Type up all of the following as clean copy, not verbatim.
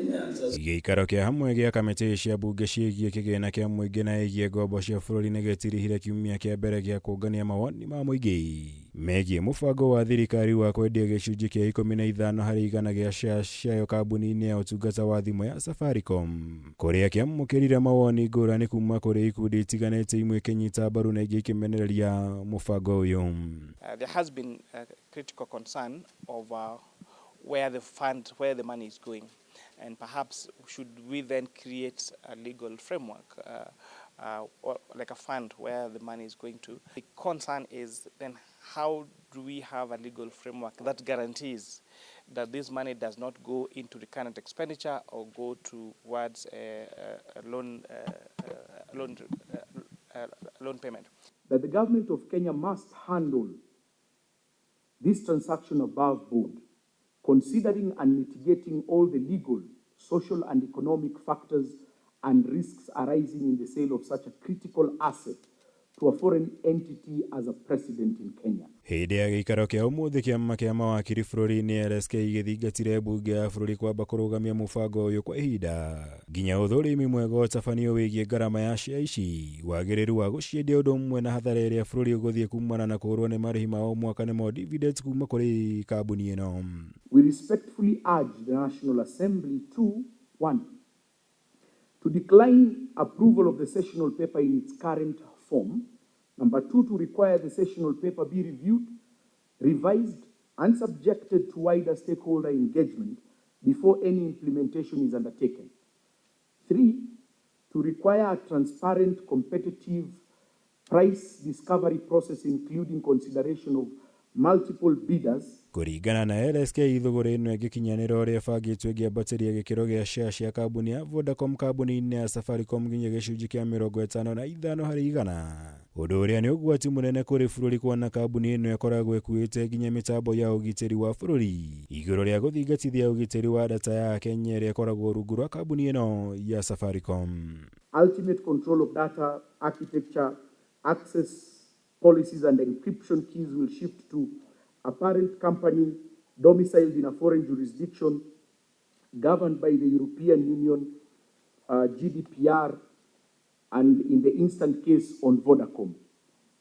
Kenyans. Gĩikaro kĩa hamwe gĩa kamĩtĩ cia mbunge ciĩgiĩ kĩgĩna kĩa mũingĩ na ĩgiĩ ngombo cia bũrũri nĩ gĩtirihire kiumia kĩa mbere gĩa kũngania mawoni ma mũingĩ megiĩ mũbango wa thirikari wa kwendia gĩcunjĩ kĩa 15% gĩa shares ciayo kambuni-inĩ ya ũtungata wa thimũ ya Safaricom, kũrĩa kĩamũkĩrire mawoni ngũrani kuma kũrĩ ikundi itiganĩte, imwe ikĩnyita mbaru na ingĩ ikĩmenereria mũbango ũyũ. There has been a critical concern over where the fund, where the money is going. And perhaps should we then create a legal framework, or like a fund where the money is going to? The concern is then, how do we have a legal framework that guarantees that this money does not go into recurrent expenditure or go towards a loan payment? That the government of Kenya must handle this transaction above board, considering and mitigating all the legal, social, and economic factors and risks arising in the sale of such a critical asset to a foreign entity as a precedent in Kenya. Hĩndĩ ya gĩikaro kĩa ũmũthĩ, kĩama kĩa mawakiri bũrũri-inĩ LSK gĩthingatire mbunge ya bũrũri kwamba kũrũgamia mũbango ũyũ kwa ihinda nginya ũthũrimi mwega ũtabanio wĩgiĩ ngarama ya share ici, wagĩrĩru wa gũciendia, ũndũ ũmwe na hathara ĩrĩa bũrũri ũgũthiĩ kumana na kũhũrwo nĩ marĩhi ma o mwaka, nĩmo dividends, kuma kũrĩ kambuni ĩno. We respectfully urge the National Assembly to, one, to decline approval of the sessional paper in its current form. Number two, to require the sessional paper be reviewed, revised, and subjected to wider stakeholder engagement before any implementation is undertaken. Three, to require a transparent, competitive price discovery process, including consideration of multiple bidders. Kũringana na LSK, thũgũrĩ ĩno ĩngĩkinyanĩra ũrĩa ĩbangĩtwo, ĩngĩambatĩria gĩkĩro gĩa share cia kambuni ya Vodacom kambuni-inĩ ya Safaricom nginya gĩcunjĩ kĩa 55%, ũndũ ũrĩa nĩ ũgwati mũnene kũrĩ bũrũri, kuona kambuni ĩno ĩkoragwo ĩkuĩte nginya mĩtambo ya ũgitĩri wa bũrũri igũrũ rĩa gũthingatithia ũgitĩri wa data ya Kenya ĩrĩa ĩkoragwo rungu rwa kambuni ĩno ya Safaricom. Ultimate control of data architecture, access policies, and encryption keys will shift to a parent company domiciled in a foreign jurisdiction governed by the European Union, GDPR, and in the instant case on Vodacom.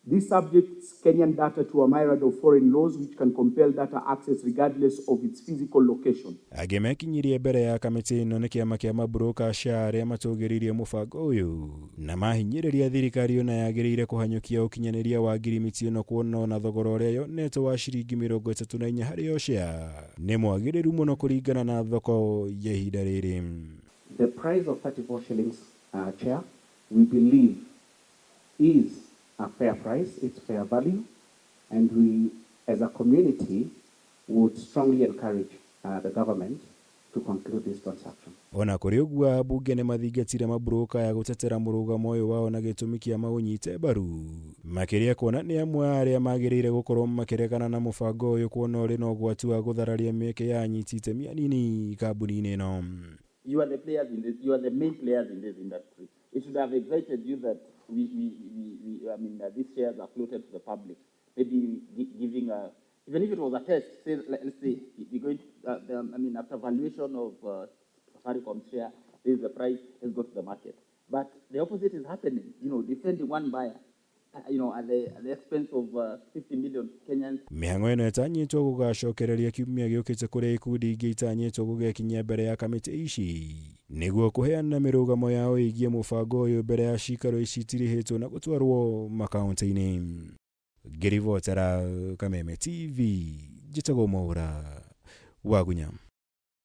This subjects Kenyan data to a myriad of foreign laws which can compel data access regardless of its physical location. Angĩ mekinyirie mbere ya kamĩtĩ ĩno nĩ kĩama kĩa maburũka SHA, arĩa matũgĩrĩirie mũbango ũyũ na mahinyĩrĩria thirikari ona yagĩrĩire kũhanyũkia ũkinyanĩria wa ngirimiti ĩno, kuona ona thogora ũrĩa yonetwo wa ciringi 34 harĩ o share nĩ mwagĩrĩru mũno kũringana na thoko ya ihinda rĩrĩ. The price of 34 shillings, Chair, we believe is a fair price, it's fair value, and we as a community would strongly encourage the government to conclude this transaction. Ona kũrĩ ũguo, ambunge nĩ mathingatire maburũka ya gũtetera mũrũgamo ũyũ wao na gĩtũmi kĩa maũnyite mbaru makĩria, kuona nĩ amwe a arĩa magĩrĩire gũkorwo makĩregana na mũbango ũyũ, kuona ũrĩ na ũgwati wa gũthararia mĩeke ya anyiti itemi anini kambuni-inĩ ĩno. You are the players in this, you are the main players in this industry. It should have excited you that we I mean, these shares are floated to the public. Maybe giving a, even if it was a test, say, let's say, we're going to, I mean, after valuation of Safaricom share, this is the price, let's go to the market. But the opposite is happening, defending one buyer, at the expense of 50 million Kenyans. Mĩhang'o ĩno ĩtanyĩtwo gũgacokereria kiumia gĩũkĩte, kũrĩa ikundi ingĩ itanyĩtwo gũgekinyia mbere ya kamĩtĩ ici nĩguo kũheana mĩrũgamo yao ĩgiĩ mũbango ũyũ mbere ya cikaro ici itirihĩtwo na gũtwarwo makaunti-inĩ. Ngĩribotera Kameme TV, njĩtagwo Mwaura Wagunya.